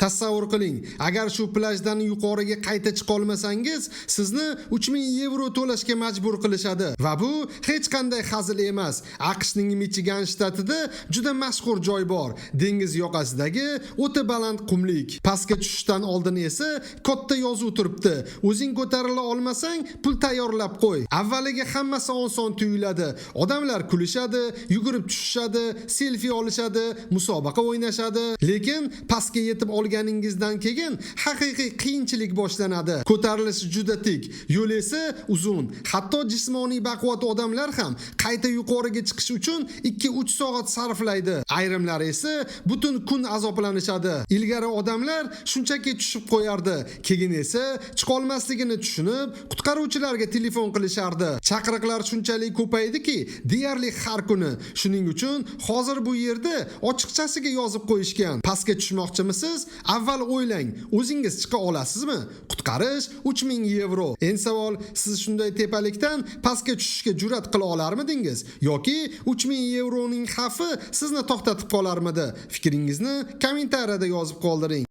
Tasavvur qiling, agar shu plyajdan yuqoriga qayta chiqa olmasangiz, sizni 3000 yevro to'lashga majbur qilishadi. Va bu hech qanday hazil emas. AQShning Michigan shtatida juda mashhur joy bor. Dengiz yoqasidagi o'ta baland qumlik. Pastga tushishdan oldin esa katta yozuv turibdi: "O'zing ko'tarila olmasang, pul tayyorlab qo'y." Avvaliga hammasi oson tuyuladi. Odamlar kulishadi, yugurib tushishadi, selfi olishadi, musobaqa o'ynashadi. Lekin pastga yetib olganingizdan keyin haqiqiy qiyinchilik boshlanadi. Ko'tarilish juda tik, yo'l esa uzun. Hatto jismoniy baquvvat odamlar ham qayta yuqoriga chiqish uchun 2-3 soat sarflaydi. Ayrimlar esa butun kun azoblanishadi. Ilgari odamlar shunchaki tushib qo'yardi, keyin esa chiqolmasligini tushunib, qutqaruvchilarga telefon qilishardi. Chaqiriqlar shunchalik ko'paydiki, deyarli har kuni. Shuning uchun hozir bu yerda ochiqchasiga yozib qo'yishgan: "Pastga tushmoqchimisiz? Avval o'ylang, o'zingiz chiqa olasizmi? Qutqarish 3000 yevro." Endi savol: siz shunday tepalikdan pastga tushishga jur'at qila olarmidingiz yoki 3000 yevroning xavfi sizni to'xtatib qolarmidi? Fikringizni kommentariyada yozib qoldiring.